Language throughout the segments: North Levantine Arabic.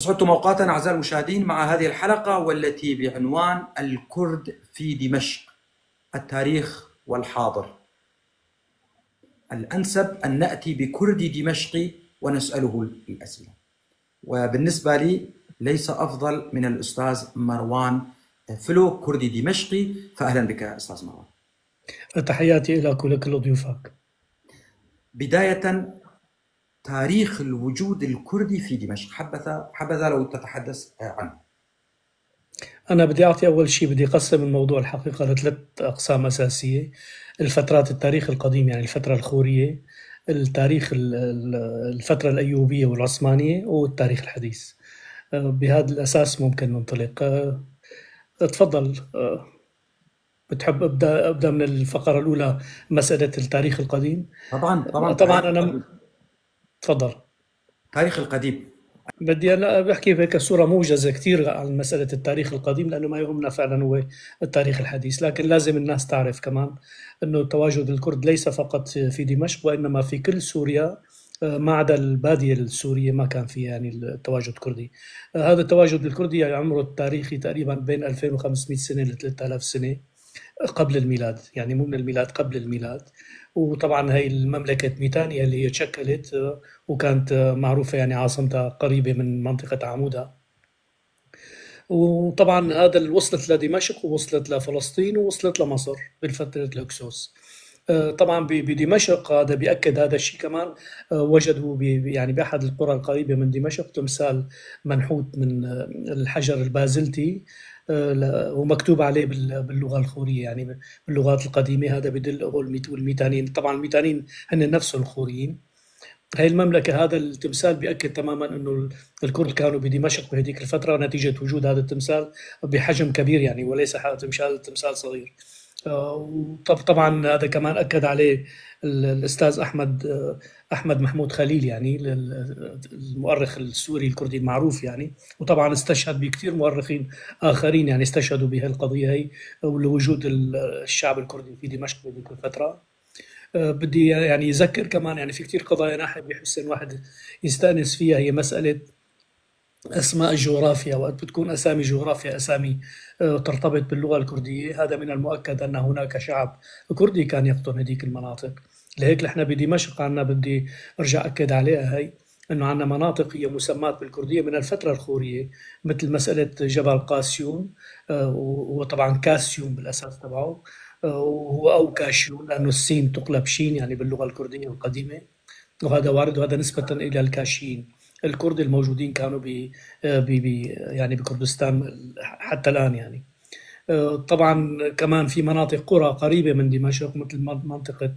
سعدتم أوقاتا أعزائي المشاهدين مع هذه الحلقة والتي بعنوان الكرد في دمشق، التاريخ والحاضر. الأنسب أن نأتي بكردي دمشقي ونسأله الأسئلة، وبالنسبة لي ليس أفضل من الأستاذ مروان فلو، كردي دمشقي. فأهلا بك أستاذ مروان. تحياتي لك ولكل ضيوفك. بداية، تاريخ الوجود الكردي في دمشق، حبذا لو تتحدث عنه. أنا بدي أعطي أول شيء، بدي أقسم الموضوع الحقيقة لثلاث أقسام أساسية: الفترات التاريخ القديم يعني الفترة الخورية، التاريخ الفترة الأيوبية والعثمانية، والتاريخ الحديث. بهذا الأساس ممكن ننطلق. تفضل. بتحب أبدأ من الفقرة الأولى، مسألة التاريخ القديم؟ طبعا، طبعا. طبعا أنا تفضل. التاريخ القديم بدي أنا بحكي بهيك صورة موجزة كثير عن مسألة التاريخ القديم، لأنه ما يهمنا فعلا هو التاريخ الحديث، لكن لازم الناس تعرف كمان أنه تواجد الكرد ليس فقط في دمشق وإنما في كل سوريا، ما عدا البادية السورية ما كان فيها التواجد الكردي. هذا التواجد الكردي عمره التاريخي تقريبا بين 2500 سنة ل 3000 سنة قبل الميلاد، يعني مو من الميلاد، قبل الميلاد. وطبعا هي المملكة ميتانيا اللي هي تشكلت، وكانت معروفة عاصمتها قريبة من منطقة عمودة. وطبعا هذا اللي وصلت لدمشق ووصلت لفلسطين ووصلت لمصر بالفترة الهكسوس. طبعا بدمشق هذا بيأكد هذا الشيء كمان. وجدوا بأحد القرى القريبة من دمشق تمثال منحوت من الحجر البازلتي، ومكتوب عليه باللغة الخورية، يعني باللغات القديمة. هذا بدل هو والميتانيين، طبعا الميتانيين هن نفسهم الخوريين. هاي المملكة، هذا التمثال بيأكد تماما أنه الكرد كانوا بدمشق بهذيك الفترة نتيجة وجود هذا التمثال بحجم كبير، وليس تمثال صغير. طبعا هذا كمان أكد عليه الأستاذ أحمد محمود خليل، المؤرخ السوري الكردي المعروف، وطبعا استشهد بكثير مؤرخين آخرين استشهدوا بهالقضية هي ولوجود الشعب الكردي في دمشق بهذيك الفترة. بدي أذكر كمان في كثير قضايا ناحية بحسن واحد يستأنس فيها، هي مسألة أسماء الجغرافيا. وقت بتكون أسامي جغرافيا أسامي ترتبط باللغة الكردية، هذا من المؤكد أن هناك شعب كردي كان يقطن هذيك المناطق. لهيك نحن بدمشق عنا، بدي أرجع أكد عليها هي، أنه عنا مناطق هي مسمات بالكردية من الفترة الخورية، مثل مسألة جبل قاسيون، وطبعا كاسيون بالأساس تبعه، وهو أو كاشيون لأنه السين تقلب شين باللغة الكردية القديمة، وهذا وارد، وهذا نسبة إلى الكاشيين الكرد الموجودين كانوا بكردستان حتى الآن. طبعا كمان في مناطق قرى قريبة من دمشق مثل منطقة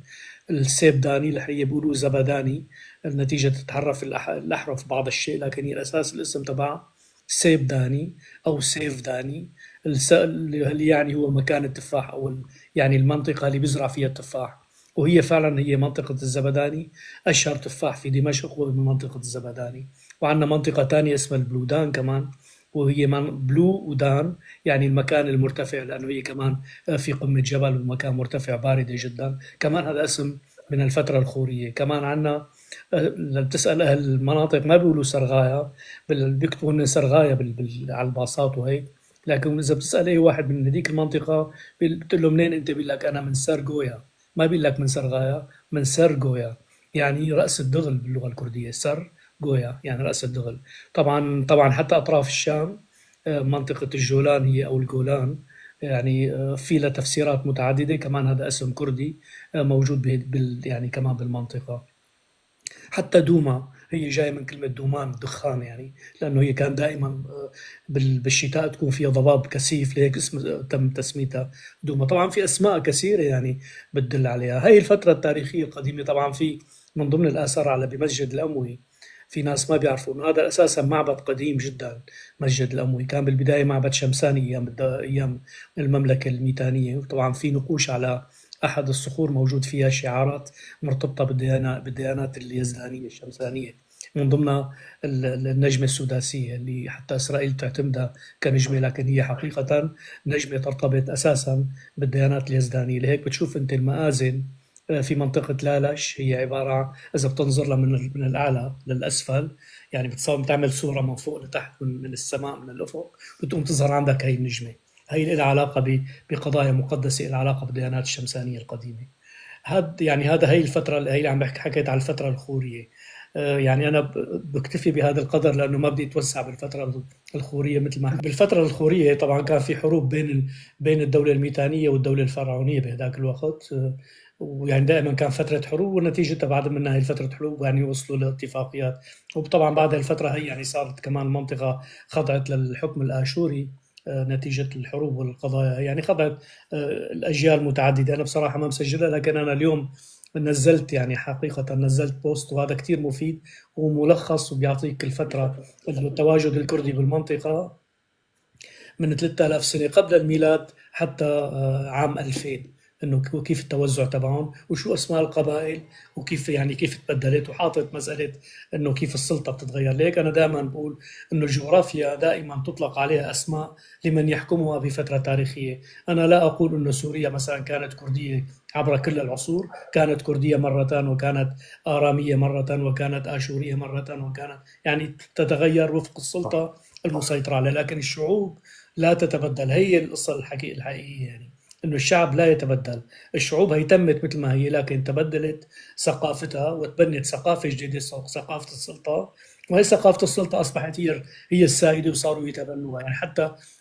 السيبداني اللي هي بيقولوا زبداني، النتيجة تتحرف الأحرف بعض الشيء، لكن هي الأساس الاسم تبعها سيبداني أو سيفداني، اللي هو مكان التفاح أو المنطقة اللي بيزرع فيها التفاح. وهي فعلا هي منطقة الزبداني، أشهر تفاح في دمشق هو من منطقة الزبداني. وعندنا منطقة تانية اسمها البلودان كمان، وهي من بلو ودان يعني المكان المرتفع، لأنه هي كمان في قمة جبل ومكان مرتفع باردة جدا، كمان هذا اسم من الفترة الخورية. كمان عندنا، لما بتسأل أهل المناطق ما بيقولوا سرغايا، بيكتبوا إنه سرغايا على الباصات وهيك، لكن إذا بتسأل أي واحد من هذيك المنطقة بتقول له منين أنت، بيقول لك أنا من سرغويا، ما بيقول لك من سرغايا، من سرغويا، يعني رأس الدغل باللغة الكردية، سرغويا يعني رأس الدغل. طبعا حتى أطراف الشام، منطقة الجولان هي أو الجولان، في لها تفسيرات متعددة، كمان هذا اسم كردي، موجود كمان بالمنطقة. حتى دوما هي جاية من كلمة دومان، دخان، لأنه هي كان دائما، بالشتاء تكون فيها ضباب كثيف، لهيك تم تسميتها دوما. طبعا في أسماء كثيرة بتدل عليها. هاي الفترة التاريخية القديمة. طبعا في من ضمن الآثار على بمسجد الأموي، في ناس ما بيعرفوا إنه هذا أساسا معبد قديم جدا. مسجد الأموي كان بالبداية معبد شمساني أيام المملكة الميتانية، وطبعا في نقوش على أحد الصخور موجود فيها شعارات مرتبطة بالديانات اليزدانية الشمسانية، من ضمنها النجمة السداسية اللي حتى إسرائيل تعتمدها كنجمة، لكن هي حقيقة نجمة ترتبط أساسا بالديانات اليزدانية. لهيك بتشوف أنت المآذن في منطقة لالش هي عبارة، إذا بتنظر لها من الأعلى للأسفل، يعني بتصور بتعمل صورة من فوق لتحت من السماء من الأفق، بتقوم تظهر عندك هي النجمة. هي لها علاقة بقضايا مقدسة، لها علاقة بالديانات الشمسانية القديمة. هاد يعني هذا هي الفترة اللي هي اللي عم بحكي، حكيت على الفترة الخورية. يعني أنا بكتفي بهذا القدر لأنه ما بدي أتوسع بالفترة الخورية. مثل ما بالفترة الخورية طبعا كان في حروب بين الدولة الميتانية والدولة الفرعونية بهذاك الوقت، ويعني دائما كان فترة حروب، ونتيجتها بعد منها هي فترة حروب يعني وصلوا لاتفاقيات. وطبعا بعد الفترة هي يعني صارت كمان المنطقة خضعت للحكم الآشوري نتيجة الحروب والقضايا، يعني خضعت الأجيال متعددة. أنا بصراحة ما مسجلها، لكن أنا اليوم نزلت يعني حقيقة نزلت post، وهذا كتير مفيد وملخص وبيعطيك الفترة التواجد الكردي بالمنطقة من 3000 سنة قبل الميلاد حتى عام 2000، انه كيف التوزع تبعهم وشو اسماء القبائل وكيف يعني كيف تبدلت، وحاطط مسالة انه كيف السلطة بتتغير. ليك انا دائما بقول انه الجغرافيا دائما تطلق عليها اسماء لمن يحكمها بفترة تاريخية. انا لا اقول انه سوريا مثلا كانت كرديه عبر كل العصور، كانت كرديه مرة وكانت اراميه مرة وكانت اشوريه مرة، وكانت يعني تتغير وفق السلطة المسيطرة عليها، لكن الشعوب لا تتبدل. هي القصة الحقيقية يعني انه الشعب لا يتبدل، الشعوب هي تمت مثل ما هي، لكن تبدلت ثقافتها وتبنت ثقافة جديدة، ثقافة السلطة، وهي ثقافة السلطة اصبحت هي السائدة وصاروا يتبنوها. يعني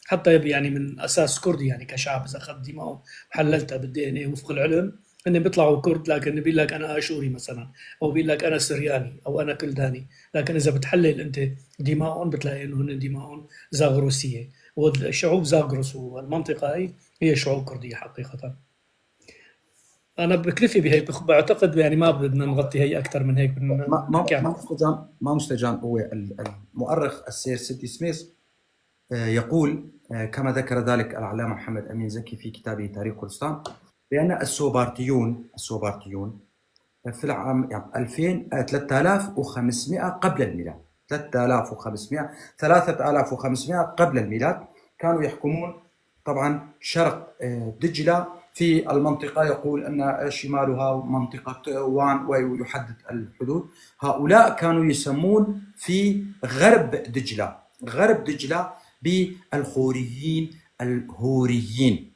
حتى يعني من اساس كردي يعني كشعب اذا اخذت دمائهم وحللتها بال DNA وفق العلم هن بيطلعوا كرد، لكن بيقول لك انا اشوري مثلا، او بيقول لك انا سرياني، او انا كلداني، لكن اذا بتحلل انت دمائهم بتلاقي انه هن دمائهم زاغروسيه، والشعوب زاغروس والمنطقة هي هي شعوب كرديه حقيقة. انا بكتفي بهي، بعتقد يعني ما بدنا نغطي هي اكثر من هيك. ما مستجان هو المؤرخ السير سيدي سميث يقول كما ذكر ذلك العلامة محمد امين زكي في كتابه تاريخ كردستان بان السوبارتيون في العام يعني 2000 3500 قبل الميلاد، 3500 قبل الميلاد كانوا يحكمون طبعا شرق دجلة في المنطقة، يقول أن شمالها منطقة وان ويحدد الحدود. هؤلاء كانوا يسمون في غرب دجلة، غرب دجلة بالخوريين الهوريين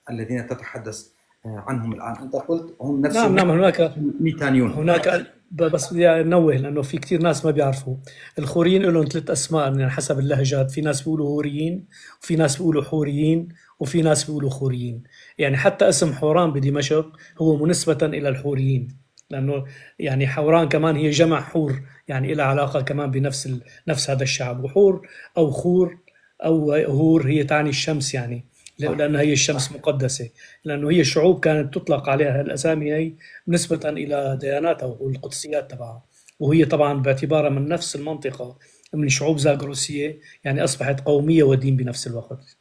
الذين تتحدث عنهم الآن. أنت قلت هم نفسهم. نعم نعم، هناك ميتانيون. هناك بس بدي انوه لانه في كثير ناس ما بيعرفوا الخوريين لهم ثلاث اسماء يعني حسب اللهجات، في ناس بيقولوا هوريين، وفي ناس بيقولوا حوريين، وفي ناس بيقولوا خوريين. يعني حتى اسم حوران بدمشق هو منسبة الى الحوريين، لانه يعني حوران كمان هي جمع حور، يعني لها علاقة كمان بنفس نفس هذا الشعب. وحور او خور او هور هي تعني الشمس، يعني لأن هي الشمس مقدسة، لأنه هي الشعوب كانت تطلق عليها الأسامي هي نسبة إلى دياناتها والقدسيات تبعها، وهي طبعا باعتبارها من نفس المنطقة من شعوب زاغروسية، يعني أصبحت قومية ودين بنفس الوقت.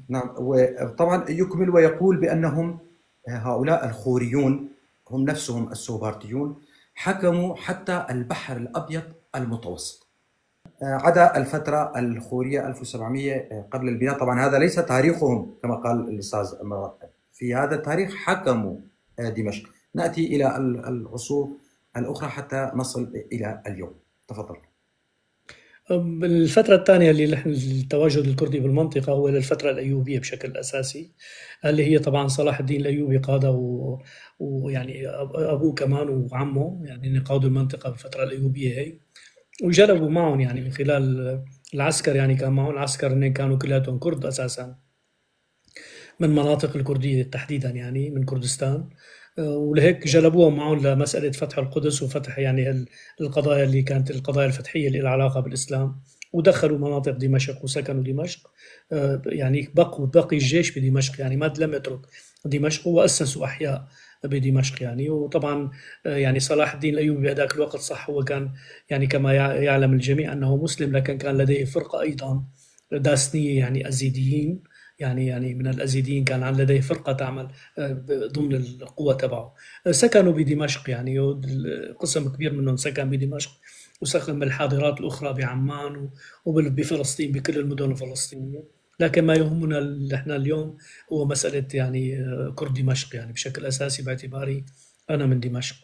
نعم، وطبعا يكمل ويقول بأنهم هؤلاء الخوريون هم نفسهم السوبارتيون حكموا حتى البحر الأبيض المتوسط عدا الفترة الخورية 1700 قبل الميلاد. طبعا هذا ليس تاريخهم كما قال الأستاذ مروان، في هذا التاريخ حكموا دمشق. نأتي إلى العصور الأخرى حتى نصل إلى اليوم. تفضل. الفترة الثانية اللي نحن التواجد الكردي بالمنطقة هو للفترة الأيوبية بشكل أساسي، اللي هي طبعا صلاح الدين الأيوبي قادة ويعني أبوه كمان وعمه، يعني قادوا المنطقة بالفترة الأيوبية هي، وجلبوا معهم يعني من خلال العسكر، يعني كان معهم العسكر هن كانوا كلياتهم كرد أساسا من مناطق الكردية تحديدا، يعني من كردستان، ولهيك جلبوهم معهم لمسألة فتح القدس وفتح يعني القضايا اللي كانت القضايا الفتحية اللي لها علاقة بالإسلام، ودخلوا مناطق دمشق وسكنوا دمشق، يعني بقي الجيش بدمشق، يعني ما لم يترك دمشق، وأسسوا أحياء بدمشق يعني. وطبعا يعني صلاح الدين الأيوبي بهذاك الوقت صح هو كان يعني كما يعلم الجميع أنه مسلم، لكن كان لديه فرقة أيضا داسنية يعني أزيديين، يعني من الأزيديين كان لديه فرقة تعمل ضمن القوة تبعه. سكنوا بدمشق، يعني قسم كبير منهم سكن بدمشق، وسكن بالحاضرات الأخرى بعمان وبفلسطين بكل المدن الفلسطينية. لكن ما يهمنا نحن اليوم هو مسألة يعني كرد دمشق، يعني بشكل أساسي باعتباري أنا من دمشق.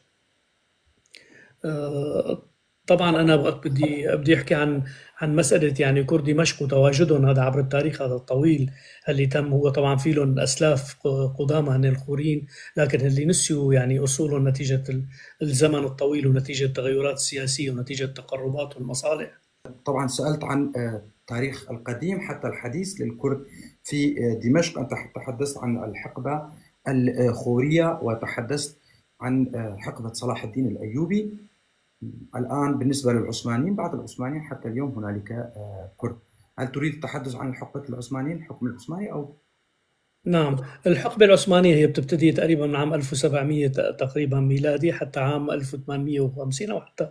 طبعا انا بدي احكي عن مسالة يعني كرد دمشق وتواجدهم هذا عبر التاريخ هذا الطويل اللي تم. هو طبعا في لهم اسلاف قدامى هن الخوريين، لكن اللي نسيوا يعني اصولهم نتيجة الزمن الطويل ونتيجة التغيرات السياسية ونتيجة التقربات والمصالح. طبعا سالت عن التاريخ القديم حتى الحديث للكرد في دمشق. انت تحدثت عن الحقبة الخوريه وتحدثت عن حقبة صلاح الدين الايوبي. الآن بالنسبة للعثمانيين، بعد العثمانيين حتى اليوم هنالك كرد. هل تريد التحدث عن حقبة العثمانيين، الحكم العثماني أو؟ نعم، الحقبة العثمانية هي بتبتدي تقريبا من عام 1700 تقريبا ميلادي حتى عام 1850 أو حتى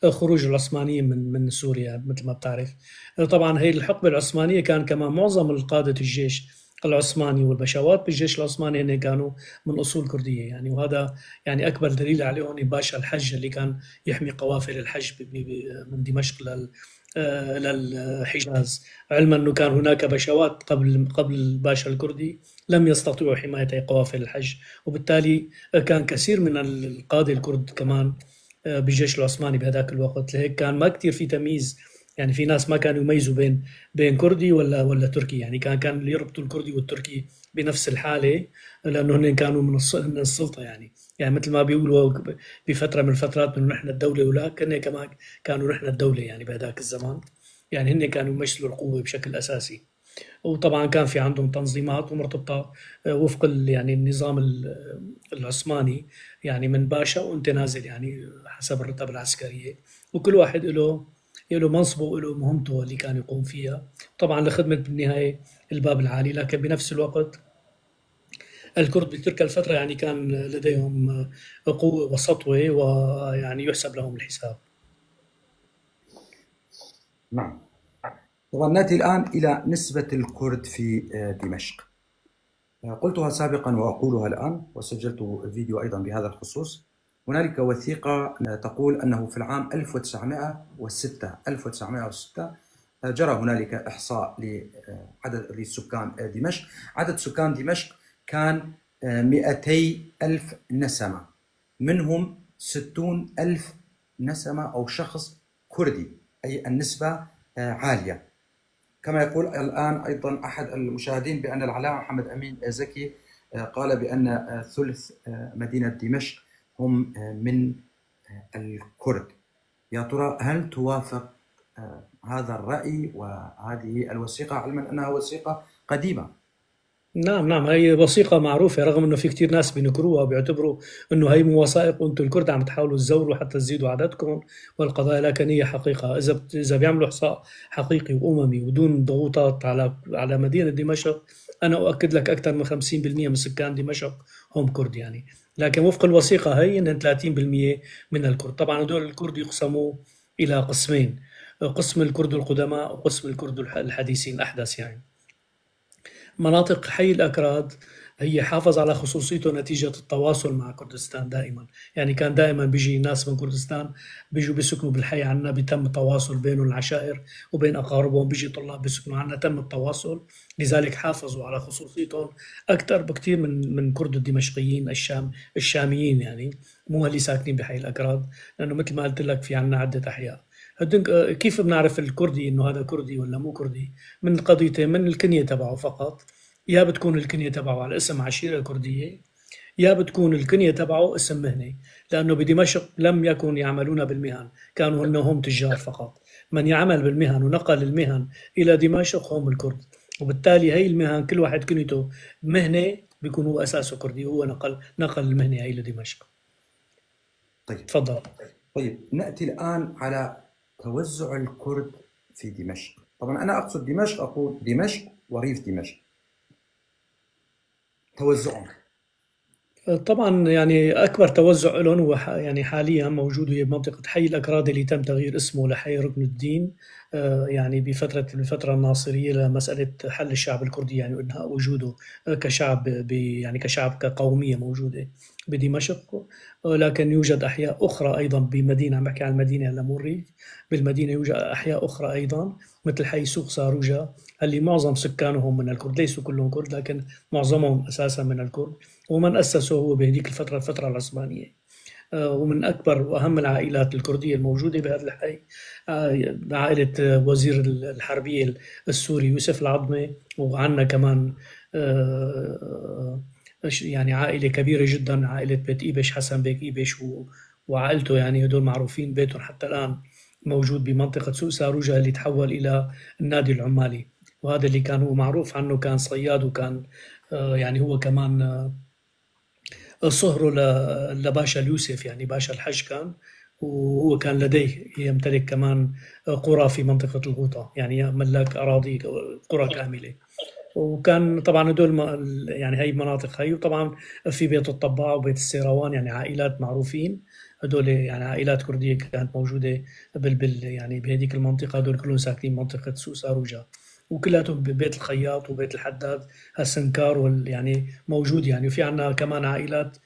خروج العثمانيين من سوريا مثل ما بتعرف. طبعا هي الحقبة العثمانية كان كمان معظم القادة الجيش العثماني والبشوات بالجيش العثماني هن كانوا من أصول كردية يعني، وهذا يعني أكبر دليل عليهم باشا الحج اللي كان يحمي قوافل الحج من دمشق للحجاز، علما أنه كان هناك بشوات قبل الباشا الكردي لم يستطيعوا حماية قوافل الحج، وبالتالي كان كثير من القادة الكرد كمان بالجيش العثماني بهذاك الوقت. لهيك كان ما كثير في تمييز، يعني في ناس ما كانوا يميزوا بين كردي ولا تركي، يعني كان يربطوا الكردي والتركي بنفس الحالة، لأنه هن كانوا من السلطة يعني مثل ما بيقولوا بفترة من الفترات إنه نحن الدولة، ولكن كمان كانوا نحن الدولة يعني بهذاك الزمان، يعني هن كانوا يمثلوا القوة بشكل أساسي. وطبعا كان في عندهم تنظيمات ومرتبطة وفق يعني النظام العثماني، يعني من باشا وانت نازل يعني حسب الرتب العسكرية، وكل واحد له منصبه وله مهمته اللي كان يقوم فيها، طبعا لخدمة بالنهاية الباب العالي. لكن بنفس الوقت الكرد بتلك الفترة يعني كان لديهم قوة وسطوة ويعني يحسب لهم الحساب. نعم. طبعا نأتي الآن إلى نسبة الكرد في دمشق. قلتها سابقا وأقولها الآن، وسجلت فيديو أيضا بهذا الخصوص. هنالك وثيقة تقول أنه في العام 1906 جرى هنالك إحصاء لعدد لسكان دمشق. عدد سكان دمشق كان 200,000 نسمة، منهم 60,000 نسمة أو شخص كردي، أي النسبة عالية. كما يقول الآن أيضا أحد المشاهدين بأن العلامة محمد أمين زكي قال بأن ثلث مدينة دمشق هم من الكرد. يا ترى هل توافق هذا الرأي وهذه الوثيقة، علما أنها وثيقة قديمة؟ نعم نعم، هي وثيقة معروفة، رغم انه في كتير ناس بينكروها وبيعتبروا انه هي مو وثائق وانتم الكرد عم تحاولوا تزوروا حتى تزيدوا عددكم والقضايا، لكن هي حقيقة. اذا بيعملوا احصاء حقيقي واممي ودون ضغوطات على مدينة دمشق، انا اؤكد لك اكثر من 50% من سكان دمشق هم كرد يعني. لكن وفق الوثيقة هي ان 30% من الكرد. طبعا هدول الكرد يقسموا الى قسمين، قسم الكرد القدماء وقسم الكرد الحديثين الاحدث يعني. مناطق حي الأكراد هي حافظ على خصوصيته نتيجة التواصل مع كردستان دائما، يعني كان دائما بيجي ناس من كردستان بيجوا بيسكنوا بالحي عنا، بيتم التواصل بينهم العشائر وبين أقاربهم، بيجي طلاب بيسكنوا عنا، تم التواصل، لذلك حافظوا على خصوصيتهم أكثر بكثير من كرد الدمشقيين الشاميين يعني، مو اللي ساكنين بحي الأكراد، لأنه مثل ما قلت لك في عنا عدة أحياء. كيف بنعرف الكردي انه هذا كردي ولا مو كردي؟ من قضيتين، من الكنية تبعه فقط، يا بتكون الكنية تبعه على اسم عشيرة كردية، يا بتكون الكنية تبعه اسم مهنة، لأنه بدمشق لم يكن يعملون بالمهن، كانوا هم تجار فقط. من يعمل بالمهن ونقل المهن إلى دمشق هم الكرد، وبالتالي هي المهن كل واحد كنيته مهنة بيكون هو أساسه كردي، هو نقل المهنة هي لدمشق. طيب تفضل. طيب نأتي الآن على توزع الكرد في دمشق. طبعا أنا أقصد دمشق، أقول دمشق وريف دمشق، توزعهم. طبعا يعني أكبر توزع لهم هو يعني حاليا موجود هي بمنطقة حي الأكراد اللي تم تغيير اسمه لحي ركن الدين، يعني بفترة الناصرية لمسألة حل الشعب الكردي يعني وإنهاء وجوده كشعب يعني كشعب كقومية موجودة بدمشق. لكن يوجد أحياء أخرى أيضا بمدينة، عم بحكي عن المدينة هلا مو الريف، بالمدينة يوجد أحياء أخرى أيضا مثل حي سوق ساروجا اللي معظم سكانهم من الكرد، ليسوا كلهم كرد لكن معظمهم أساسا من الكرد، ومن أسسه هو بهذيك الفترة، الفترة العثمانية. ومن أكبر وأهم العائلات الكردية الموجودة بهذا الحي عائلة وزير الحربية السوري يوسف العظمة. وعندنا كمان يعني عائلة كبيرة جدا، عائلة بيت إيبش، حسن بيك إيبش وعائلته، يعني هدول معروفين، بيتهم حتى الآن موجود بمنطقة سوق ساروجا اللي تحول إلى النادي العمالي. وهذا اللي كان هو معروف عنه كان صياد، وكان يعني هو كمان صهره لباشا اليوسف، يعني باشا الحج كان، وهو كان لديه يمتلك كمان قرى في منطقة الغوطة، يعني ملاك أراضي قرى كاملة. وكان طبعا هدول يعني هي مناطق هي. وطبعا في بيت الطباع وبيت السيروان، يعني عائلات معروفين هدول، يعني عائلات كردية كانت موجودة بال يعني بهذيك المنطقة. هدول كلهم ساكنين منطقة سوق ساروجا، وكلاتهم ببيت الخياط وبيت الحداد السنكار يعني موجود يعني. وفي عنا كمان عائلات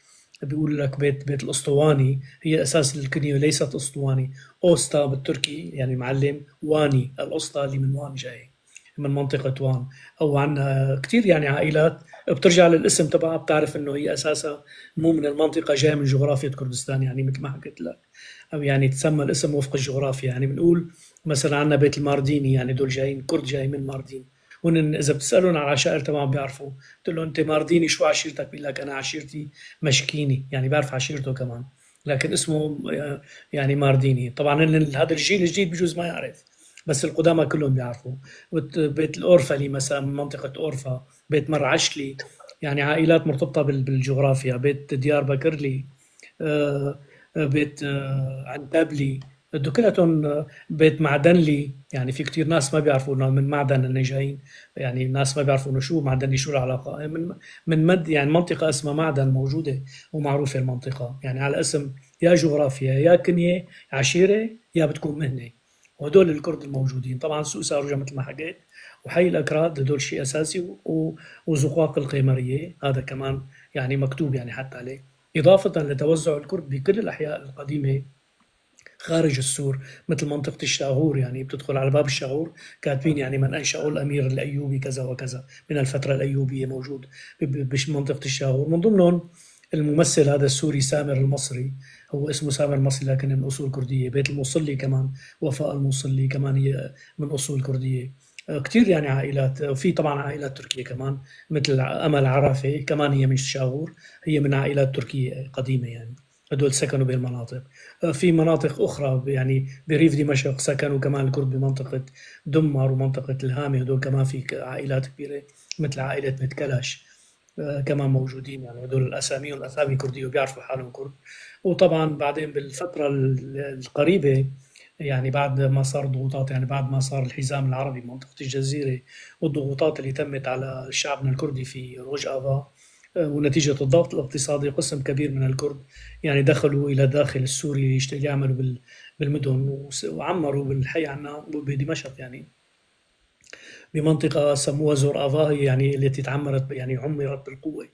بيقول لك بيت الاسطواني، هي اساس الكنية ليست اسطواني، اوستا بالتركي يعني معلم، واني الاسطى اللي من وان جاي، من منطقة وان. او عنا كثير يعني عائلات بترجع للاسم تبعها بتعرف انه هي اساسها مو من المنطقة، جاية من جغرافيا كردستان، يعني مثل ما حكيت لك، او يعني تسمى الاسم وفق الجغرافيا. يعني بنقول مثلا عندنا بيت المارديني، يعني دول جايين كرد جاي من ماردين. هون اذا بتسالهم على العشائر تبعهم بيعرفوا، بتقول له انت مارديني شو عشيرتك؟ بيقول لك انا عشيرتي مشكيني، يعني بيعرف عشيرته كمان، لكن اسمه يعني مارديني. طبعا هذا الجيل الجديد بجوز ما يعرف، بس القدامى كلهم بيعرفوا. بيت الأورفلي مثلا من منطقة أورفا، بيت مرعشلي، يعني عائلات مرتبطة بالجغرافيا، بيت ديار بكرلي، بيت عنتابلي، كلهم بيت معدنلي. يعني في كتير ناس ما بيعرفوا انه من معدن انه جايين، يعني ناس ما بيعرفوا انه شو معدنلي، شو العلاقة من مد، يعني منطقة اسمها معدن موجودة ومعروفة المنطقة، يعني على اسم يا جغرافيا يا كنية عشيرة يا بتكون مهنة. وهدول الكرد الموجودين طبعا سوق ساروجا مثل ما حكيت، وحي الأكراد هدول شيء أساسي، وزقاق القيمرية هذا كمان يعني مكتوب يعني حتى عليه، إضافة لتوزع الكرد بكل الأحياء القديمة خارج السور مثل منطقة الشاغور. يعني بتدخل على باب الشاغور كاتبين يعني من أنشأه الأمير الأيوبي كذا وكذا من الفترة الأيوبية، موجود بمنطقة الشاغور. من ضمنهم الممثل هذا السوري سامر المصري، هو اسمه سامر المصري لكن من أصول كردية. بيت الموصلي كمان، وفاء الموصلي كمان هي من أصول كردية. كثير يعني عائلات. وفي طبعا عائلات تركية كمان مثل أمل عرفة كمان هي من الشاغور، هي من عائلات تركية قديمة، يعني هدول سكنوا بهالمناطق. في مناطق أخرى يعني بريف دمشق سكنوا كمان الكرد بمنطقة دمر ومنطقة الهامة، هدول كمان في عائلات كبيرة مثل عائلة بيت كلاش كمان موجودين، يعني هدول الأسامي والأسامي كردية وبيعرفوا حالهم كرد. وطبعا بعدين بالفترة القريبة يعني بعد ما صار ضغوطات، يعني بعد ما صار الحزام العربي بمنطقة الجزيرة والضغوطات اللي تمت على شعبنا الكردي في روج آفا، ونتيجة الضغط الاقتصادي قسم كبير من الكرد يعني دخلوا إلى داخل السوري يعملوا بالمدن وعمروا بالحي عنا بدمشق، يعني بمنطقة سموها زور آفا، هي يعني التي تعمرت يعني عمرت بالقوة،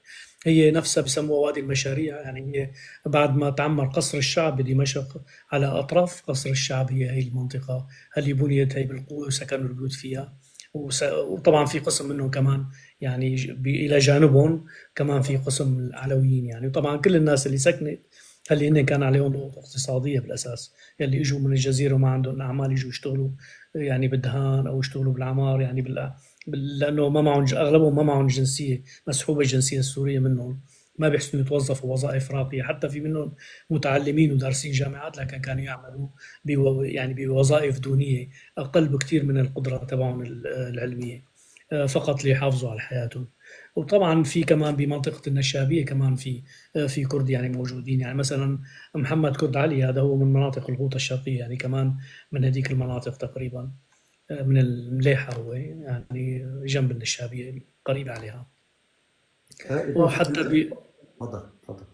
هي نفسها بسموها وادي المشاريع. يعني هي بعد ما تعمر قصر الشعب بدمشق على أطراف قصر الشعب هي المنطقة اللي بنيت هي بالقوة وسكنوا البيوت فيها. وطبعا في قسم منهم كمان يعني إلى جانبهم كمان في قسم العلويين يعني. وطبعا كل الناس اللي سكنت اللي هن كان عليهم ضغوط اقتصادية بالأساس، يلي إجوا من الجزيرة وما عندهم أعمال يجوا يشتغلوا يعني بالدهان أو يشتغلوا بالعمار، يعني لأنه ما معهم، أغلبهم ما معهم جنسية، مسحوبة الجنسية السورية منهم، ما بيحسنوا يتوظفوا وظائف راقية. حتى في منهم متعلمين ودارسين جامعات لكن كانوا يعملوا يعني بوظائف دونية أقل بكثير من القدرة تبعهم العلمية، فقط ليحافظوا على حياتهم. وطبعا في كمان بمنطقة النشابية كمان في كرد يعني موجودين، يعني مثلا محمد كرد علي هذا هو من مناطق الغوطة الشرقية، يعني كمان من هذيك المناطق تقريبا، من المليحة هو يعني جنب النشابية قريب عليها. وحتى تفضل تفضل.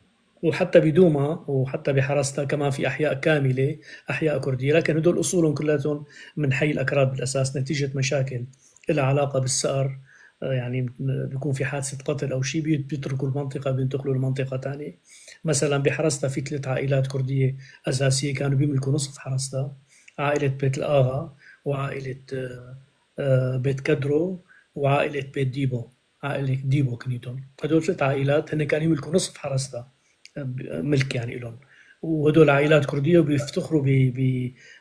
وحتى بدوما وحتى بحرستا كمان في أحياء كاملة أحياء كردية، لكن هدول أصولهم كلهم من حي الأكراد بالأساس، نتيجة مشاكل لها علاقة بالثأر، يعني بيكون في حادثة قتل أو شيء بيتركوا المنطقة بينتقلوا لمنطقة ثانية. مثلا بحرستا في 3 عائلات كردية أساسية كانوا بيملكوا نصف حرستا، عائلة بيت الآغا وعائلة بيت كدرو وعائلة بيت ديبو، عائلة ديبو كنيتهم. هدول 3 عائلات هن كانوا يملكوا نصف حرستا ملك يعني لهم. وهدول عائلات كردية وبيفتخروا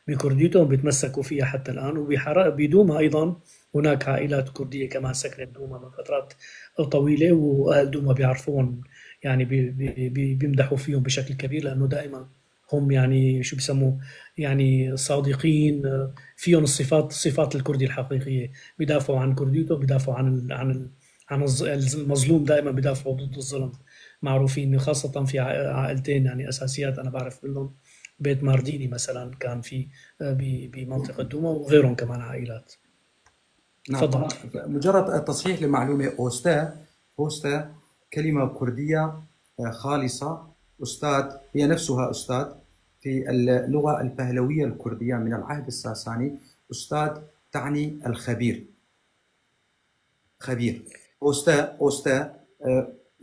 بكرديتهم، بيتمسكوا فيها حتى الآن. وبدوما أيضا هناك عائلات كردية كمان سكنت دوما من فترات طويلة، وأهل دوما بيعرفون يعني بيمدحوا فيهم بشكل كبير، لأنه دائما هم يعني شو بيسموه يعني صادقين، فيهم الصفات، صفات الكردي الحقيقية، بيدافعوا عن كرديتهم، بيدافعوا عن المظلوم، دائما بيدافعوا ضد الظلم، معروفين خاصة في عائلتين يعني أساسيات أنا بعرف منهم، بيت مارديني مثلا كان في بمنطقة دوما، وغيرهم كمان عائلات. نعم، تفضل. طبعا مجرد تصحيح لمعلومة، أوستا، أوستا كلمة كردية خالصة، أستاذ هي نفسها أستاذ في اللغة البهلوية الكردية من العهد الساساني، أستاذ تعني الخبير، خبير. أوستا، أوستا،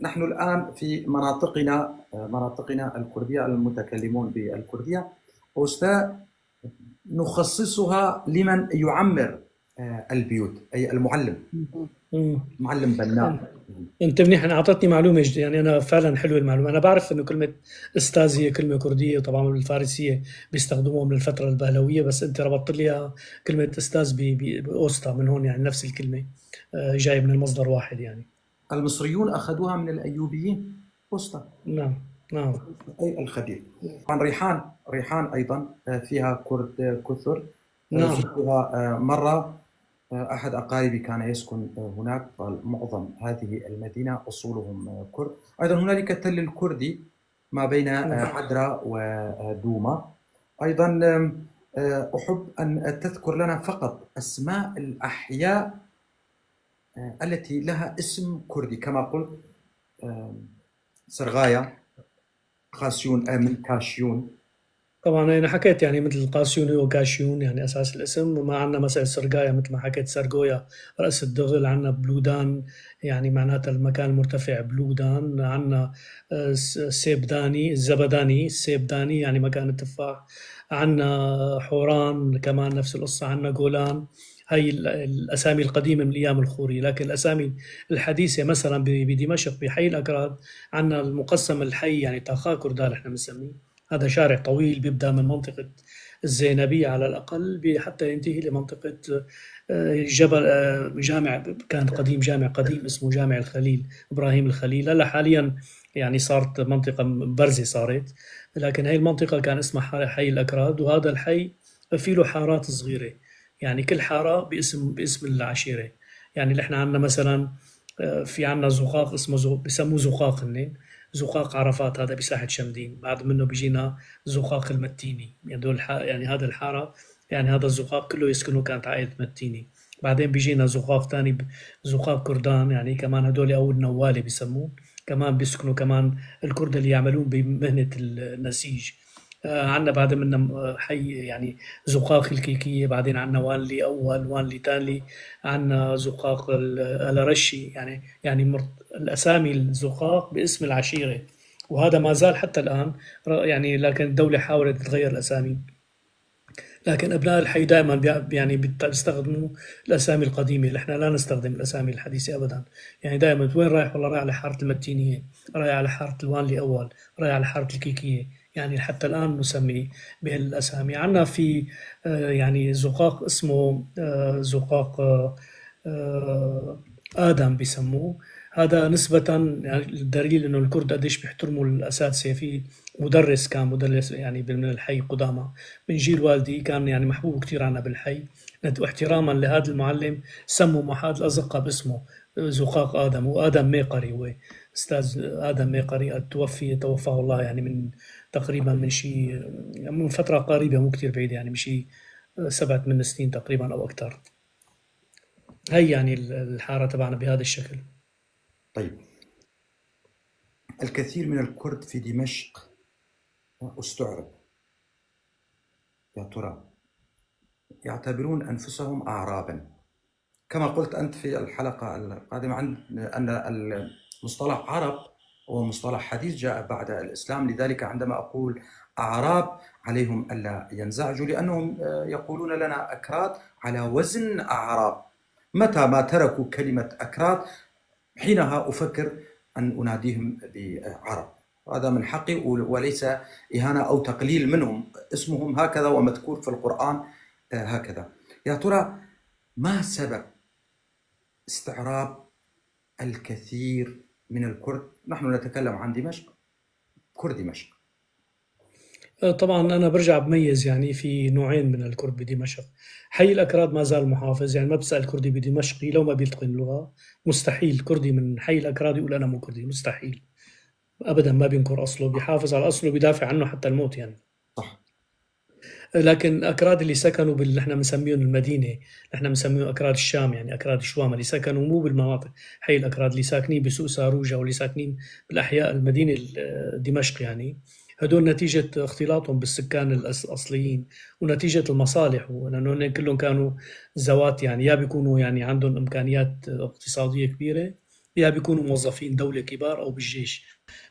نحن الآن في مناطقنا الكردية المتكلمون بالكردية، أوستا نخصصها لمن يعمر البيوت، أي المعلم. معلم بناء. انت منيح، انا اعطتني معلومه جديده، يعني انا فعلا حلوه المعلومه. انا بعرف انه كلمه استاذ هي كلمه كرديه، وطبعا بالفارسيه بيستخدموها من الفتره البهلويه، بس انت ربطت لي كلمه استاذ باوستا من هون، يعني نفس الكلمه، جايه من المصدر واحد يعني. المصريون اخذوها من الايوبيين، اوستا. نعم، نعم. اي الخبير. طبعا ريحان ايضا فيها كرد كثر. زرتها مره، أحد أقاربي كان يسكن هناك، قال معظم هذه المدينة أصولهم كرد. أيضا هنالك التل الكردي ما بين عدرا ودوما. أيضا، أحب أن تذكر لنا فقط أسماء الأحياء التي لها اسم كردي، كما قلت، سرغايا، قاسيون، من كاشيون. طبعا أنا حكيت يعني مثل قاسيون وكاشيون يعني أساس الاسم، وما عندنا مثلا سرقايا مثل ما حكيت، سرقويا رأس الدغل، عندنا بلودان يعني معناتها المكان المرتفع بلودان، عندنا سيبداني، الزبداني، السيبداني يعني مكان التفاح، عندنا حوران كمان نفس القصة، عندنا جولان. هاي الأسامي القديمة من الأيام الخورية. لكن الأسامي الحديثة مثلا بدمشق بحي الأكراد عندنا المقسم الحي يعني تاخا كردال احنا بنسميه، هذا شارع طويل بيبدأ من منطقة الزينبية على الأقل حتى ينتهي لمنطقة، جبل، جامع كان قديم، جامع قديم اسمه جامع الخليل، إبراهيم الخليل. هلا حاليا يعني صارت منطقة برزة صارت، لكن هاي المنطقة كان اسمها حي الأكراد، وهذا الحي في له حارات صغيرة، يعني كل حارة باسم العشيرة. يعني نحن عندنا مثلا، في عندنا زقاق اسمه بسموه زقاق هنين، زقاق عرفات، هذا بساحة شمدين. بعد منه بيجينا زقاق المتيني، يعني دول يعني هذا الحارة، يعني هذا الزقاق كله يسكنه كانت عائلة متيني. بعدين بيجينا زقاق ثاني زقاق كردان، يعني كمان هدول أو النوالي بيسموه، كمان بيسكنوا كمان الكرد اللي يعملون بمهنة النسيج. عندنا بعد منا حي يعني زقاق الكيكية، بعدين عندنا وانلي أول، وانلي تاني، عندنا زقاق الأرشي، يعني الأسامي الزقاق باسم العشيرة، وهذا ما زال حتى الآن، لكن الدولة حاولت تغير الأسامي، لكن أبناء الحي دائما بيستخدموا الأسامي القديمة. نحن لا نستخدم الأسامي الحديثة أبدا، يعني دائما وين رايح؟ والله رايح على حارة المتينية، رايح على حارة الوانلي أول، رايح على حارة الكيكية، يعني حتى الآن نسمي بهالأسامي. عندنا في، زقاق اسمه، زقاق، آدم بيسموه، هذا نسبة يعني الدليل إنه الكرد قديش بيحترموا الأساتذة. في مدرس كان مدرس من الحي قدامى من جيل والدي، كان محبوب كتير عنا بالحي، واحتراما لهذا المعلم سموا محاد الأزقة باسمه زقاق آدم. وآدم ميقري هو أستاذ آدم ميقري، توفاه الله يعني من تقريبا من شيء من فترة قريبة مو كتير بعيدة، يعني من شيء 7-8 سنين تقريبا أو أكثر. هي الحارة تبعنا بهذا الشكل. الكثير من الكرد في دمشق استعرب، يا ترى يعتبرون أنفسهم أعرابا كما قلت أنت في الحلقة القادمة، عن أن المصطلح عرب هو مصطلح حديث جاء بعد الإسلام، لذلك عندما أقول أعراب عليهم ألا ينزعجوا، لأنهم يقولون لنا أكراد على وزن أعراب. متى ما تركوا كلمة أكراد حينها أفكر أن أناديهم بعرب. هذا من حقي وليس إهانة أو تقليل منهم، اسمهم هكذا ومذكور في القرآن هكذا. يا ترى ما سبب استعراب الكثير من الكرد؟ نحن نتكلم عن دمشق، كرد دمشق. طبعا أنا برجع بميز، يعني في نوعين من الكرد بدمشق. حي الأكراد ما زال محافظ، يعني ما بسأل كردي بدمشقي لو ما بيتقن اللغة، مستحيل كردي من حي الأكراد يقول أنا مو كردي، مستحيل أبدا، ما بينكر أصله، بيحافظ على أصله وبيدافع عنه حتى الموت يعني. صح. لكن الأكراد اللي سكنوا باللي نحن بنسميهم المدينة، نحن بنسميهم أكراد الشام، يعني أكراد الشوام اللي سكنوا مو بالمناطق حي الأكراد، اللي ساكنين بسوق ساروجة واللي ساكنين بالأحياء المدينة دمشق، يعني هدول نتيجة اختلاطهم بالسكان الأصليين ونتيجة المصالح، ولأنه هن كلهم كانوا زوات، يعني يا بيكونوا يعني عندهم إمكانيات اقتصادية كبيرة، يا بيكونوا موظفين دولة كبار أو بالجيش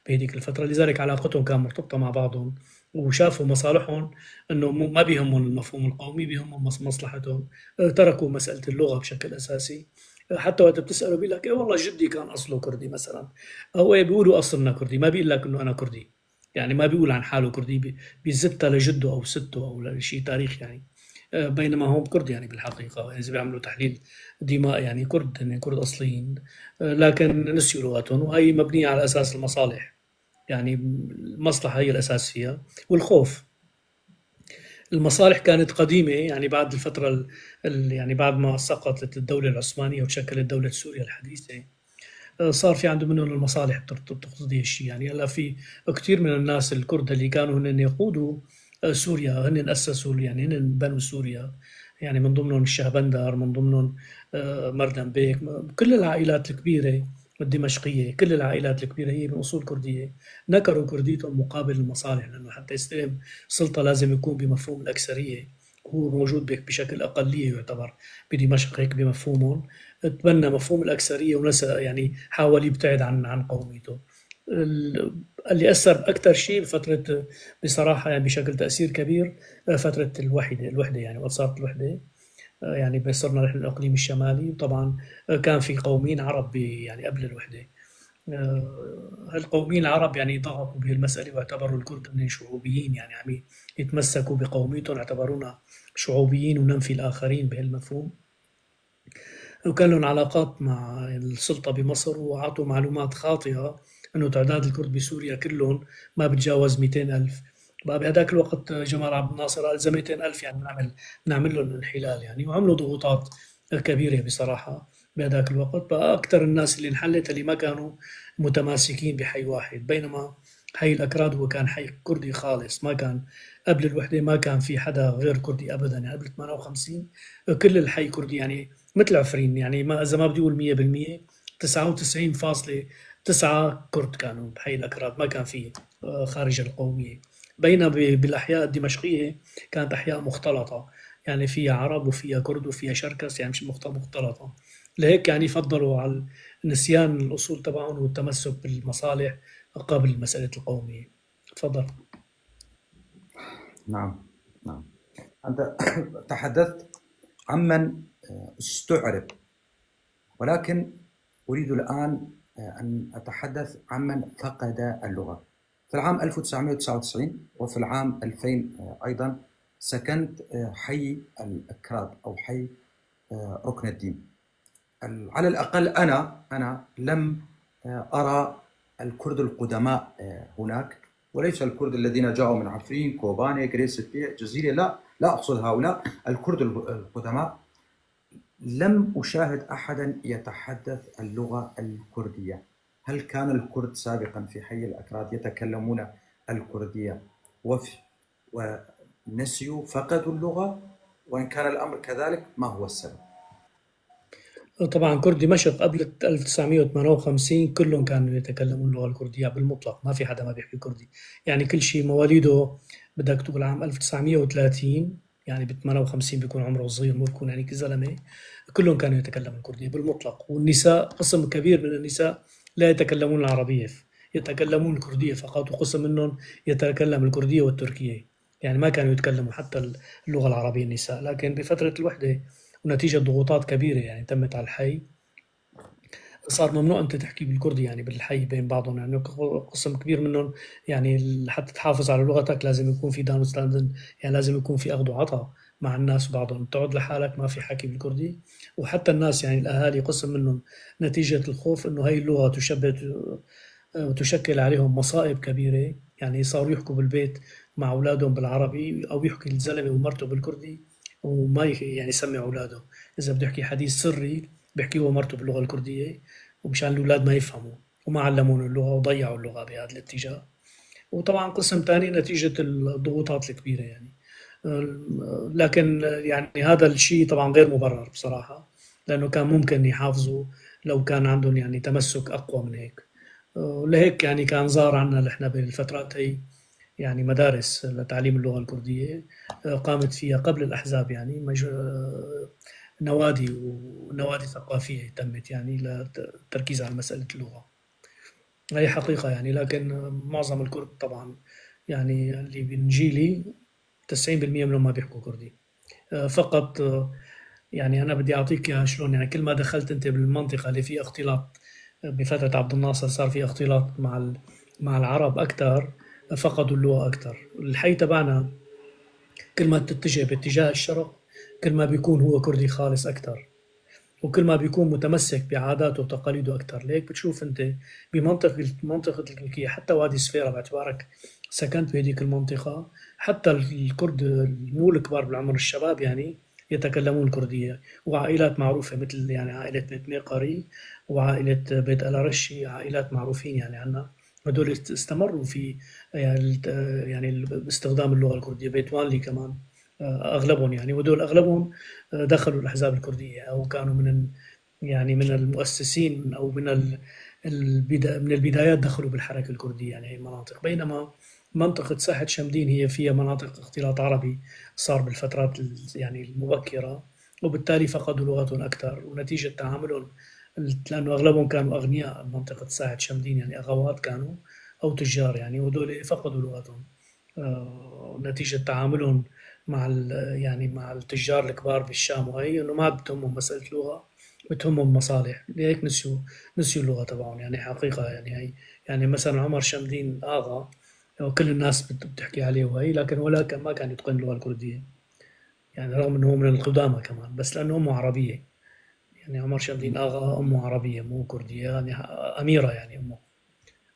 بهذيك الفترة، لذلك علاقتهم كان مرتبطة مع بعضهم، وشافوا مصالحهم انه ما بيهمهم المفهوم القومي، بيهمهم مصلحتهم، تركوا مسألة اللغة بشكل أساسي. حتى وقت بتسأله بيقول لك إيه والله جدي كان أصله كردي مثلا، أو بيقولوا أصلنا كردي، ما بيقول لك إنه أنا كردي، يعني ما بيقول عن حاله كردي، بيزتها لجده أو سته أو لشيء تاريخ يعني، بينما هم كرد يعني بالحقيقة، يعني إذا بيعملوا تحليل دماء يعني كرد، يعني كرد أصليين، لكن نسيوا لغتهم، وهي مبنية على أساس المصالح، يعني المصلحة هي الأساسية والخوف. المصالح كانت قديمة، يعني بعد الفترة يعني بعد ما سقطت الدولة العثمانية وتشكلت دولة سوريا الحديثة، صار في عندهم منهم المصالح بتقتضي هالشيء. يعني هلا في كثير من الناس الكرد اللي كانوا هن يقودوا سوريا، هن أسسوا، يعني هن بنوا سوريا، يعني من ضمنهم الشهبندر، من ضمنهم مردم بيك، كل العائلات الكبيرة الدمشقية، كل العائلات الكبيرة هي من أصول كردية، نكروا كرديتهم مقابل المصالح، لأنه حتى يستلم سلطة لازم يكون بمفهوم الأكثرية، هو موجود بشكل أقلية يعتبر بدمشق هيك بمفهومهم، تبنى مفهوم الأكثرية ونسى، يعني حاول يبتعد عن قوميته. اللي أثر أكثر شيء بفترة بصراحة يعني بشكل تأثير كبير فترة الوحدة يعني وقت صارت الوحدة، يعني صرنا نحن الإقليم الشمالي، وطبعا كان في قوميين عرب يعني قبل الوحدة، القوميين العرب يعني ضغطوا بهالمسألة واعتبروا الكرد أنهم شعوبيين، يعني عم يتمسكوا بقوميتهم، اعتبرونا شعوبيين وننفي الآخرين بهالمفهوم، وكان لهم علاقات مع السلطة بمصر، وأعطوا معلومات خاطئة أنه تعداد الكرد بسوريا كلهم ما بتجاوز 200,000. بقى بهداك الوقت جمال عبد الناصر قال إذا 200,000 يعني نعمل لهم انحلال يعني، وعملوا ضغوطات كبيرة بصراحة بهداك الوقت. بقى أكثر الناس اللي انحلت اللي ما كانوا متماسكين بحي واحد، بينما حي الأكراد هو كان حي كردي خالص، ما كان قبل الوحدة ما كان في حدا غير كردي أبدا، يعني قبل 58 كل الحي كردي، يعني مثل عفرين، يعني ما إذا ما بدي أقول 100% 99.9 كرد كانوا بحي الأكراد، ما كان في خارج القومية. بينما بالأحياء الدمشقية كانت أحياء مختلطة، يعني فيها عرب وفيها كرد وفيها شركس، يعني مش مختلطة. لهيك يعني فضلوا على نسيان الأصول تبعهم والتمسك بالمصالح قبل مسألة القومية. تفضل. نعم نعم، أنت تحدثت عمن استعرب، ولكن أريد الآن أن أتحدث عمن فقد اللغة. في العام 1999 وفي العام 2000 أيضا سكنت حي الأكراد أو حي ركن الدين. على الأقل أنا لم أرى الكرد القدماء هناك، وليس الكرد الذين جاءوا من عفرين، كوباني، غريسبي، جزيرة، لا لا أقصد هؤلاء الكرد القدماء. لم أشاهد أحدا يتحدث اللغة الكردية. هل كان الكرد سابقا في حي الأكراد يتكلمون الكردية ونسيوا فقدوا اللغة؟ وإن كان الأمر كذلك ما هو السبب؟ طبعا كرد دمشق قبل 1958 كلهم كانوا يتكلمون اللغة الكردية بالمطلق، ما في حدا ما بيحكي كردي، يعني كل شيء مواليده بدك تقول عام 1930، يعني ب 58 بيكون عمره صغير، مو بيكون يعني زلمه، كلهم كانوا يتكلمون الكردية بالمطلق. والنساء قسم كبير من النساء لا يتكلمون العربية، يتكلمون الكردية فقط، وقسم منهم يتكلم الكردية والتركية، يعني ما كانوا يتكلموا حتى اللغة العربية النساء. لكن بفترة الوحدة ونتيجة ضغوطات كبيرة يعني تمت على الحي، صار ممنوع أنت تحكي بالكردي يعني بالحي بين بعضهم، يعني قسم كبير منهم يعني حتى تحافظ على لغتك لازم يكون في دانوستاندن، يعني لازم يكون في أخذ وعطاء مع الناس بعضهم، تقعد لحالك ما في حكي بالكردي. وحتى الناس يعني الأهالي قسم منهم نتيجة الخوف إنه هاي اللغة تشبه وتشكل عليهم مصائب كبيرة، يعني صاروا يحكوا بالبيت مع أولادهم بالعربي، أو يحكي الزلمة ومرته بالكردي وما يعني يسمع أولاده، إذا بده يحكي حديث سري بيحكيه هو ومرته باللغة الكردية، ومشان الأولاد ما يفهموا، وما علمون اللغة وضيعوا اللغة بهذا الاتجاه. وطبعا قسم ثاني نتيجة الضغوطات الكبيرة يعني، لكن يعني هذا الشيء طبعا غير مبرر بصراحة، لأنه كان ممكن يحافظوا لو كان عندهم يعني تمسك أقوى من هيك. ولهيك يعني كان ظهر عنا نحن بالفترات هي يعني مدارس لتعليم اللغة الكردية، قامت فيها قبل الأحزاب يعني نوادي ونوادي ثقافية تمت يعني للتركيز على مسألة اللغة. هي حقيقة يعني، لكن معظم الكرد طبعا يعني اللي من جيلي 90% منهم ما بيحكوا كردي. فقط يعني أنا بدي أعطيك إياها شلون، يعني كل ما دخلت أنت بالمنطقة اللي فيها اختلاط بفترة عبد الناصر صار في اختلاط مع العرب أكثر، فقدوا اللغة أكثر. الحي تبعنا كل ما تتجه باتجاه الشرق كل ما بيكون هو كردي خالص أكثر، وكل ما بيكون متمسك بعاداته وتقاليده أكثر. ليك بتشوف أنت بمنطقة منطقة الكلكية حتى وادي سفيرة، باعتبارك سكنت بهذيك المنطقة، حتى الكرد مو الكبار بالعمر، الشباب يعني يتكلمون الكردية، وعائلات معروفة مثل يعني عائلة بيت ميقري وعائلة بيت ألارشي، عائلات معروفين يعني عنا، هدول استمروا في يعني باستخدام اللغة الكردية. بيت وانلي كمان أغلبهم يعني، وهدول أغلبهم دخلوا الأحزاب الكردية أو كانوا من يعني من المؤسسين أو من من البدايات دخلوا بالحركة الكردية يعني هي المناطق. بينما منطقة ساحة شمدين هي فيها مناطق اختلاط عربي صار بالفترات يعني المبكرة، وبالتالي فقدوا لغتهم أكثر، ونتيجة تعاملهم لأنه أغلبهم كانوا أغنياء بمنطقة ساحة شمدين، يعني أغوات كانوا أو تجار يعني، وهدول فقدوا لغتهم نتيجة تعاملهم مع يعني مع التجار الكبار بالشام، وهي إنه ما بتهمهم مسألة لغة، بتهمهم مصالح، لهيك نسيوا اللغة تبعهم يعني حقيقة يعني هي. يعني مثلا عمر شمدين آغا كل الناس بتحكي عليه وهي، لكن ولا ما كان يتقن اللغة الكردية يعني، رغم انه هو من القدامى كمان، بس لأنه أمه عربية يعني. عمر شمدين آغا أمه عربية مو كردية يعني، أميرة يعني، أمه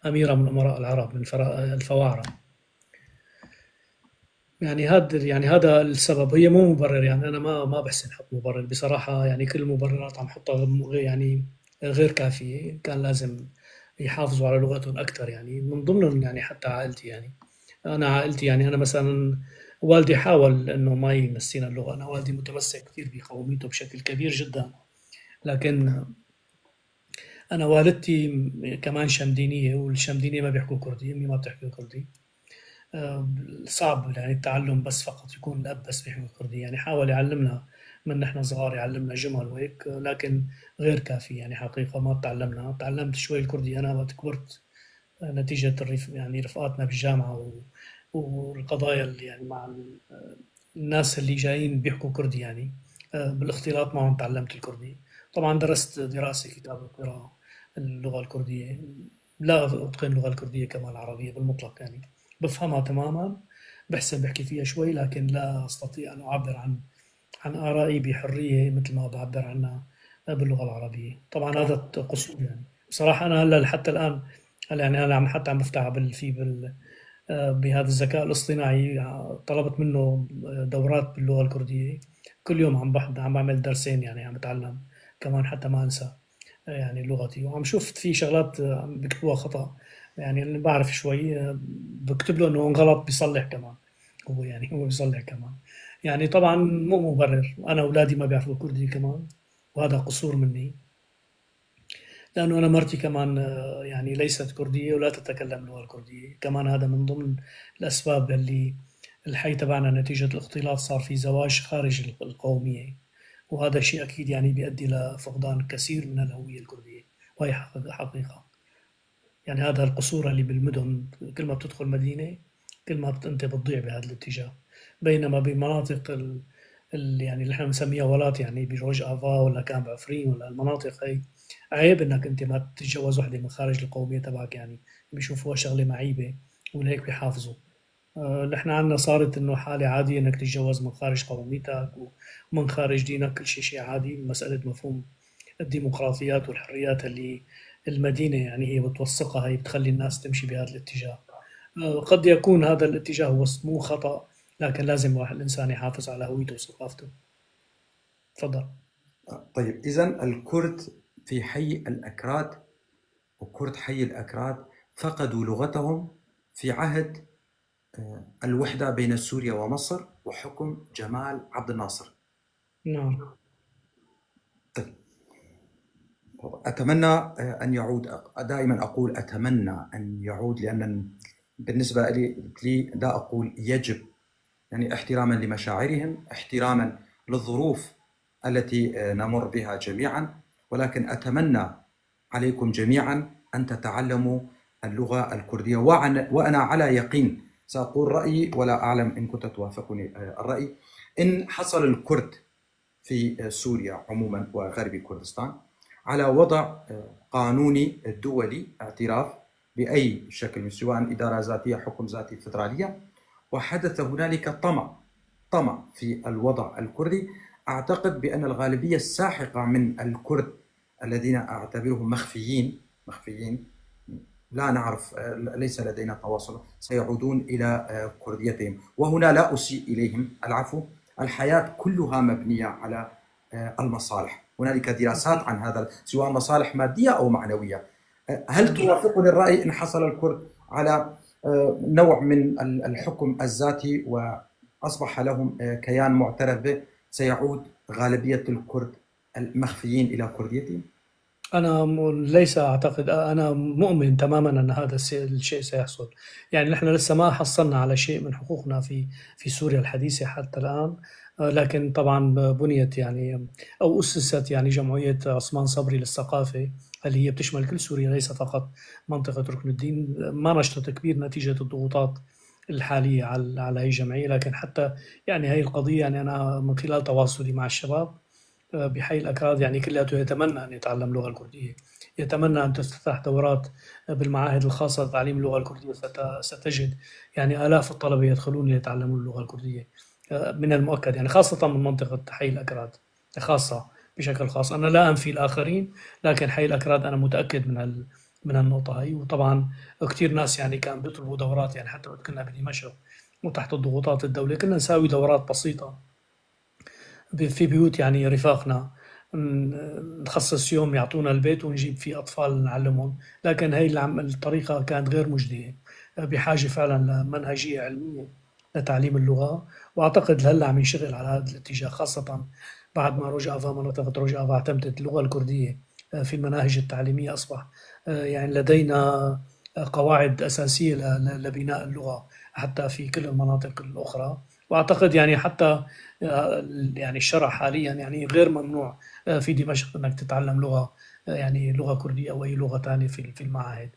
أميرة من أمراء العرب من الفواعرة يعني. هذا يعني هذا السبب، هي مو مبرر يعني، أنا ما بحسن حط مبرر بصراحة يعني، كل المبررات عم حطها يعني غير كافية، كان لازم يحافظوا على لغتهم أكثر يعني. من ضمنهم يعني حتى عائلتي يعني، أنا عائلتي يعني، أنا مثلا والدي حاول إنه ما ينسينا اللغة، أنا والدي متمسك كثير بقوميته بشكل كبير جدا، لكن أنا والدتي كمان شمدينية، والشمدينية ما بيحكوا كردي، أمي ما بتحكي كردي، صعب يعني التعلم بس فقط يكون الأب بس بيحكي كردي يعني. حاول يعلمنا من نحن صغار، يعلمنا جمل وهيك، لكن غير كافي يعني حقيقة ما تعلمنا. تعلمت شوي الكردي أنا وقت كبرت نتيجة الرف يعني رفقاتنا بالجامعة والقضايا اللي يعني مع الناس اللي جايين بيحكوا كردي يعني، بالاختلاط معهم تعلمت الكردي. طبعا درست دراسة كتاب القراءة اللغة الكردية، لا أتقن اللغة الكردية كما العربية بالمطلق يعني، بفهمها تماما، بحسن بحكي فيها شوي، لكن لا أستطيع أن أعبر عن آرائي بحرية مثل ما بعبر عنها باللغة العربية. طبعا هذا قصور يعني بصراحة. أنا هلا حتى الآن هلا يعني أنا عم حتى عم بفتح بال في بال بهذا الذكاء الاصطناعي، طلبت منه دورات باللغة الكردية، كل يوم عم بحضر، عم بعمل درسين يعني، عم بتعلم كمان حتى ما أنسى يعني لغتي. وعم شوف في شغلات عم بكتبوها خطأ يعني، اللي بعرف شوي بكتب له انه غلط بيصلح كمان هو يعني، هو بيصلح كمان يعني. طبعا مو مبرر، انا اولادي ما بيعرفوا كردي كمان، وهذا قصور مني، لانه انا مرتي كمان يعني ليست كرديه ولا تتكلم اللغه الكرديه كمان. هذا من ضمن الاسباب اللي الحي تبعنا نتيجه الاختلاط صار في زواج خارج القوميه، وهذا شيء اكيد يعني بيؤدي لفقدان كثير من الهويه الكرديه، وهي حقيقه يعني. هذا القصور اللي بالمدن، كل ما بتدخل مدينة كل ما انت بتضيع بهذا الاتجاه، بينما بمناطق يعني اللي احنا بنسميها ولات، يعني بروج افا ولا كان بعفرين ولا المناطق هي، عيب انك انت ما تتجوز وحده من خارج القومية تبعك، يعني بيشوفوها شغله معيبة ولهيك بيحافظوا. نحن عندنا صارت انه حاله عادية انك تتجوز من خارج قوميتك ومن خارج دينك، كل شيء شيء عادي. مسالة مفهوم الديمقراطيات والحريات اللي المدينة يعني هي بتوثقها، هي بتخلي الناس تمشي بهذا الاتجاه. قد يكون هذا الاتجاه هو مو خطأ، لكن لازم واحد الإنسان يحافظ على هويته وثقافته. تفضل. طيب، إذا الكرد في حي الأكراد وكرد حي الأكراد فقدوا لغتهم في عهد الوحدة بين سوريا ومصر وحكم جمال عبد الناصر. نعم. طيب، أتمنى أن يعود، دائما أقول أتمنى أن يعود، لأن بالنسبة لي لا أقول يجب، يعني احتراما لمشاعرهم، احتراما للظروف التي نمر بها جميعا، ولكن أتمنى عليكم جميعا أن تتعلموا اللغة الكردية. وأنا على يقين سأقول رأيي ولا أعلم إن كنت توافقني الرأي، إن حصل الكرد في سوريا عموما وغرب كردستان على وضع قانوني دولي اعتراف بأي شكل، سواء إدارة ذاتية، حكم ذاتي، فدرالية، وحدث هنالك طمع في الوضع الكردي، أعتقد بأن الغالبية الساحقة من الكرد الذين أعتبرهم مخفيين لا نعرف، ليس لدينا تواصل، سيعودون إلى كرديتهم. وهنا لا أسيء إليهم، العفو، الحياة كلها مبنية على المصالح، هنالك دراسات عن هذا سواء مصالح مادية أو معنوية. هل توافقني الرأي إن حصل الكرد على نوع من الحكم الذاتي وأصبح لهم كيان معترف به، سيعود غالبية الكرد المخفيين إلى كرديتهم؟ أنا ليس أعتقد، أنا مؤمن تماما أن هذا الشيء سيحصل. يعني نحن لسه ما حصلنا على شيء من حقوقنا في سوريا الحديثة حتى الآن، لكن طبعا بنيت يعني أو أسست يعني جمعية عثمان صبري للثقافة اللي هي بتشمل كل سوريا ليس فقط منطقة ركن الدين. ما نشطت كبير نتيجة الضغوطات الحالية على هي الجمعية، لكن حتى يعني هي القضية، يعني أنا من خلال تواصلي مع الشباب بحي الأكراد يعني كلياته يتمنى أن يتعلم اللغة الكردية، يتمنى أن تفتح دورات بالمعاهد الخاصة لتعليم اللغة الكردية. ستجد يعني آلاف الطلبة يدخلون ليتعلموا اللغة الكردية من المؤكد، يعني خاصة من منطقة حي الأكراد خاصة بشكل خاص. أنا لا أنفي الآخرين، لكن حي الأكراد أنا متأكد من النقطة هي. وطبعا كثير ناس يعني كان بيطلبوا دورات، يعني حتى وقت كنا بدمشق وتحت الضغوطات الدولية كنا نساوي دورات بسيطة في بيوت يعني رفاقنا، نخصص يوم يعطونا البيت ونجيب فيه أطفال نعلمهم، لكن هي الطريقة كانت غير مجدية، بحاجة فعلا لمنهجية علمية لتعليم اللغة. وأعتقد هلا عم ينشغل على هذا الاتجاه، خاصة بعد ما روج آفا، منطقة روج آفا اعتمدت اللغة الكردية في المناهج التعليمية، أصبح يعني لدينا قواعد أساسية لبناء اللغة حتى في كل المناطق الأخرى. وأعتقد يعني حتى يعني الشرع حاليا يعني غير ممنوع في دمشق أنك تتعلم لغة، يعني لغة كردية أو أي لغة ثانية في المعاهد،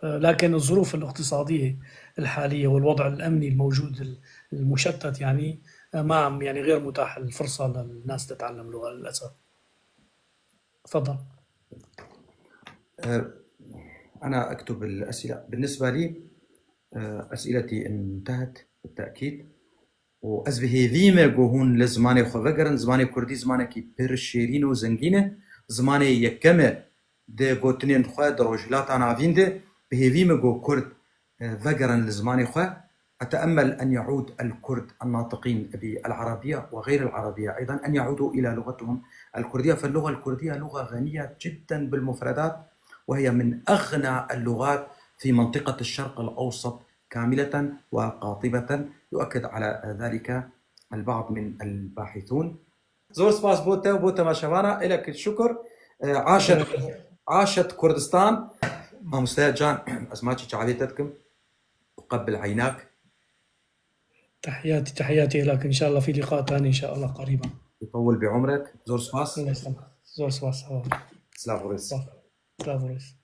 لكن الظروف الاقتصادية الحالية والوضع الأمني الموجود المشتت يعني ما عم يعني غير متاح الفرصة للناس تتعلم لغة للأسف. تفضل. أنا أكتب الأسئلة. بالنسبة لي أسئلتي انتهت بالتأكيد، و ez bi hêvî me ku hûn li zimanê xwe vegerin. Zimanê Kurdî zimanekî pir şêrîn û zengîn e, zimanê yekem e di gotinên xwe di Rojhilata Navîn de. Bi hêvî me ku Kurd vegerin li zimanê xwe. أتأمل أن يعود الكرد الناطقين بالعربية وغير العربية أيضا أن يعودوا إلى لغتهم الكردية، فاللغة الكردية لغة غنية جدا بالمفردات، وهي من أغنى اللغات في منطقة الشرق الأوسط كاملة وقاطبة، يؤكد على ذلك البعض من الباحثون. زۆر سپاس بۆ تە بۆ تەماشاوانە، لك الشكر. عاشت كردستان. مامۆستا جان ئەز ماچی چاوێ تە دکم، أقبل عيناك. تحياتي، تحياتي لك، إن شاء الله في لقاء ثاني إن شاء الله قريبا. يطول بعمرك. زۆر سپاس. الله يسلمك. زۆر سپاس. سلاڤ و ڕێز. سلاڤ و ڕێز.